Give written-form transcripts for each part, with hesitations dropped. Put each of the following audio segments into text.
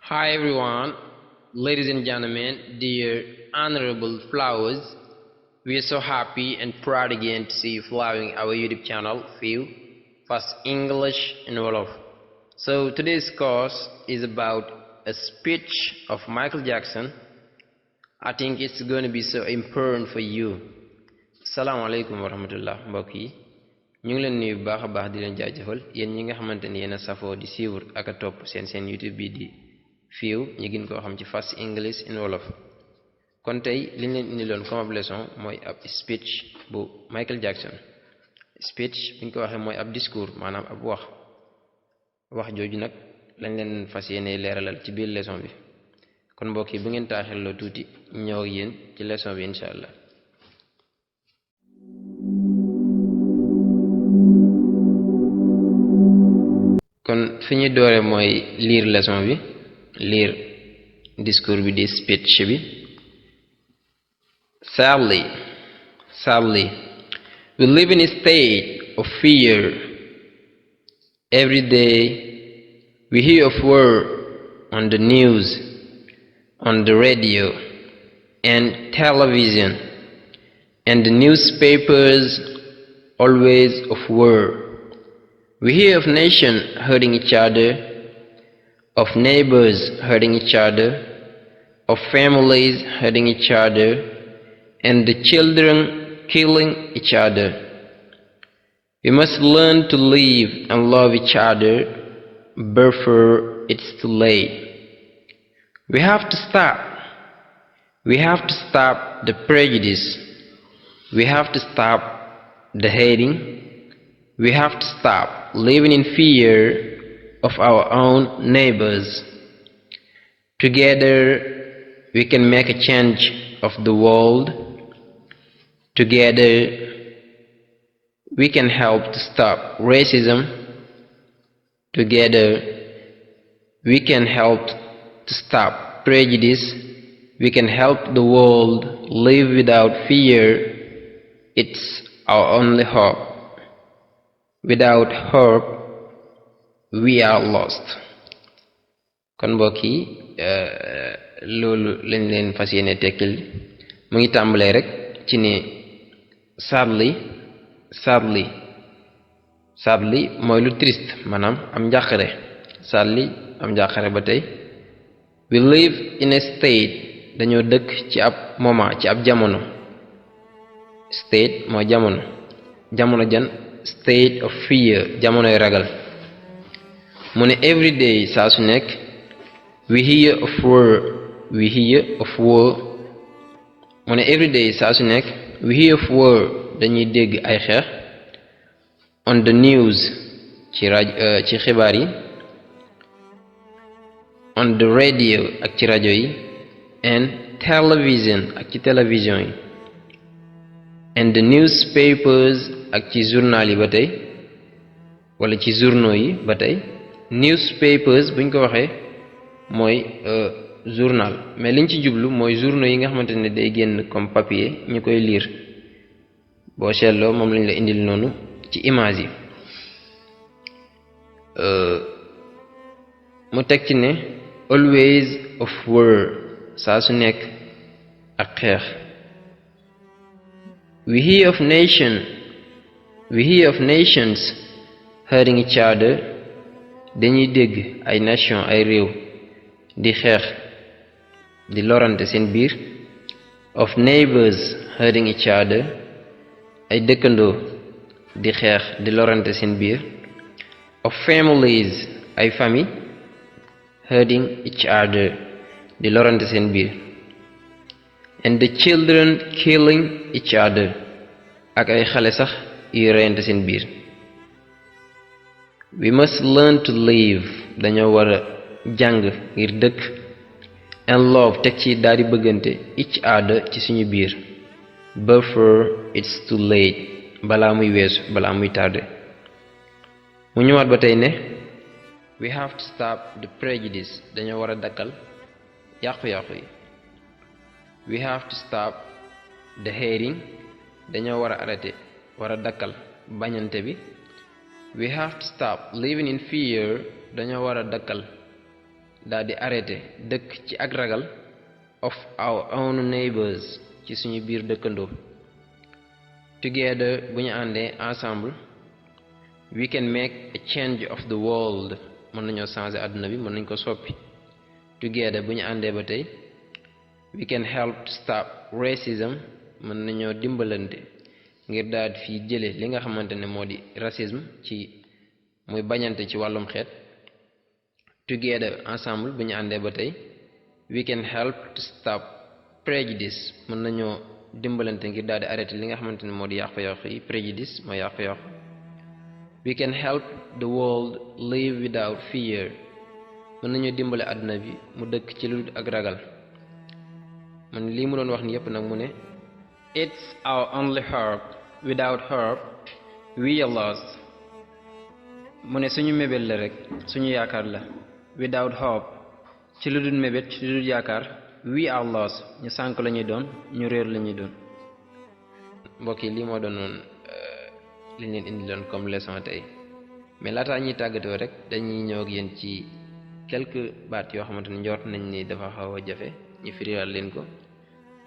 Hi everyone, ladies and gentlemen, dear honorable flowers. We are so happy and proud again to see you following our YouTube channel, Few Fast English in Wolof. So today's course is about a speech of Michael Jackson. I think it's going to be so important for you. Assalamu alaikum wa rahmatullah mbokk yi ñu ngi leen nuyu bu baax a baax di leen jaajëfal yéen ñi nga xamante ni yéen a safoo di suivre ak a topp seen YouTube bi di Few ñu gën koo xam ci Fast English in Wolof. kon tey liñ leen indiloon comme ab leçon mooy ab speech bu Michael Jackson. Speech buñ ko waxee mooy ab discours maanaam ab wax jooju nag lañ leen fas yéene leeralal ci biir leçon bi kon mbokk yi bu ngeen taaxirloo tuuti ñëw ak yéen ci leçon bi incha allah. kon fi ñuy doore mooy lire leçon bi lire discours bi di speech bi. Sadly, we live in a state of fear. Every day we hear of war on the news, on the radio and television, and the newspapers always of war. We hear of nations hurting each other, of neighbors hurting each other, of families hurting each other, and the children killing each other. We must learn to live and love each other before it's too late. We have to stop the prejudice. We have to stop the hating. We have to stop living in fear of our own neighbors. Together we can make a change of the world. Together we can help to stop racism. Together we can help to stop prejudice. We can help the world live without fear. It's our only hope. Without hope we are lost. kon mbokk yi loolu lañ leen fas yéene tekkil mu ngi tàmbalee rek ci ne sadly mooy lu triste maanaam am njàqare. sadly am njàqare ba tey. we live in a state dañoo dëkk ci ab moment ci ab jamono. state mooy jamono jan state of fear jamonoy ragal. mu ne every day saa su nekk we hear of war. mu ne every day saa su nekk we hear of war dañuy dégg ay xeex. on the news ci xibaar yi. on the radio ak ci rajo yi. and television ak ci télévision yi. and the newspapers ak ci journal yi ba tey wala ci journaux yi ba tey. newspapers buñ ko waxee mooy journal mais liñ ci jublu mooy journaux yi nga xamante ne day génn comme papier ñu koy lire boo seetloo moom lañ la indil noonu ci image yi. mu teg ci ne always of war saa su nekk ak xeex. we hear of nations hurting each other dañuy dégg ay nation ay réew di xeex di lorante seen biir. of neighbors hurting each other ay dëkkandoo di xeex di lorante seen biir. of families ay famille hurting each other di lorante seen biir. and the children killing each other ak ay xale sax yu reyante seen biir. we must learn to live dañoo war a jàng ngir dëkk. and love teg ci daal di bëggante each other ci suñu biir. before it's too late balaa muy weesu balaa muy tardé. mu ñëwaat ba tey ne we have to stop the prejudice dañoo war a dakkal yàqu-yàqu yi. we have to stop the hating dañoo war a arrêté war a dakkal bañante bi. we have to stop living in fear dañoo war a dakkal daal di arrêté dëkk ci ak ragal of our own neighbors ci suñu biir dëkkandoo. Together bu ñu àndee ensemble we can make a change of the world mën nañoo changer àdduna bi mën nañ ko soppi. Together bu ñu àndee ba tey we can help to stop racism mën nañoo dimbalante ngir daal di fii jële li nga xamante ne moo di racisme ci muy bañante ci wàllum xeet. Together ensemble bu ñu àndee ba tey we can help to stop prejudice mën nañoo dimbalante ngir daal di arrêté li nga xamante ne moo di yàqu-yàqu yi. Prejudice mooy yàqu-yàqu. We can help the world live without fear mën nañoo dimbale àdduna bi mu dëkk ci lu ak ragal. man lii mu doon wax ni yépp nag mu ne it's our only hope without hope we are lost mu ne suñu mébét la rek suñu yaakaar la without hope ci lu dul mébét ci lu dul yaakaar we are lost ñu sànk la ñuy doon ñu réer la ñuy doon. mbokk yi lii moo doonoon li leen indi loon comme leçon tey mais laataa ñuy tàggatoo rek dañuy ñëw ak yéen ci quelques baat yoo xamante ne njort nañ ni dafa xaw a jafe ñu firiral leen ko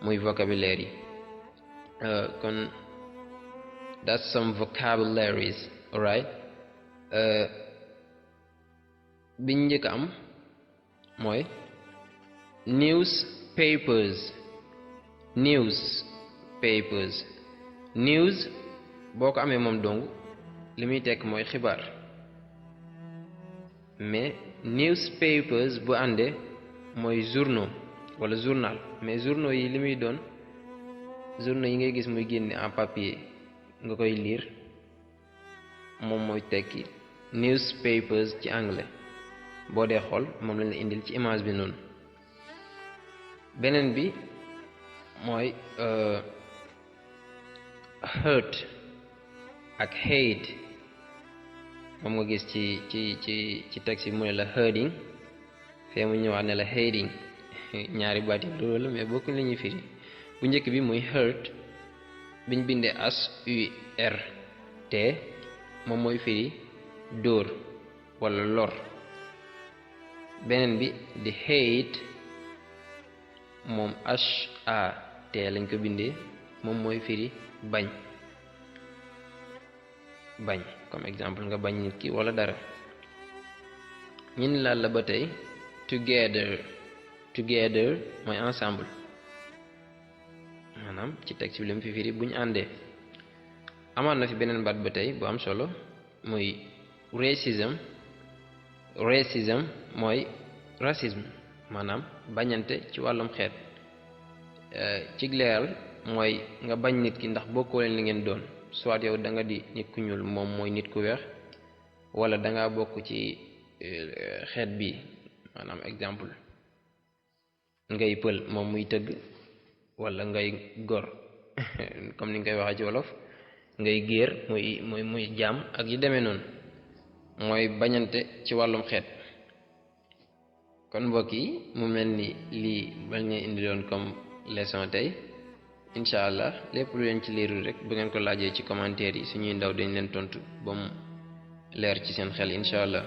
muy vocabulaire yi. kon that's some vocabularies, alright. biñ njëkk am mooy newspapers. News boo ko amee moom dong li muy tekk mooy xibaar, mais newspapers bu àndee mooy journaux wala journal. mais journaux yi li muy doon journaux yi ngay gis muy génne en papier nga koy lire moom mooy tekki newspapers ci anglais. boo dee xool moom lañ la indil ci image bi noonu. beneen bi mooy hurt ak hate moom nga gis ci texte bi mu ne la hurting fee mu ñëwaat ne la hating ñaari baat yi loolu la mais bokkuñ la ñuy firi. bu njëkk bi muy hurt biñ bindee HURT moom mooy firi dóor wala lor. beneen bi di hate moom HAT lañ ko bindee moom mooy firi bañ comme exemple nga bañ nit ki wala dara. ñun laal la ba tey together mooy ensemble maanaam ci texte bi li mu fi firi bu ñu àndee. amaan na fi beneen baat ba tey bu am solo muy racism mooy racisme maanaam bañante ci wàllum xeet. ci leeral mooy nga bañ nit ki ndax bokkoo leen li ngeen doon, soit yow da nga di nit ku ñuul moom mooy nit ku weex, wala da nga bokk ci xeet bi maanaam exemple ngay pël moom muy tëgg, wala ngay gor comme ni nga koy waxee ci wolof, ngay géer muy jaam ak yu demee noonu. mooy bañante ci wàllum xeet. kon mbokk yi mu mel ni lii bañ leen indi doon comme leçon tey. incha allah lépp lu leen ci leerul rek bu ngeen ko laajee ci commentaire yi suñuy ndaw dañ leen tontu ba mu leer ci seen xel incha allah.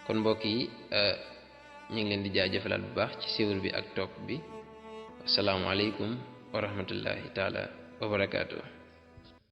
kon mbokk yi ñu ngi leen di jaajëfalaat bu baax ci siiwul bi ak topp bi. asalaamaaleykum wa rahmatullahi taala wa barakaatu.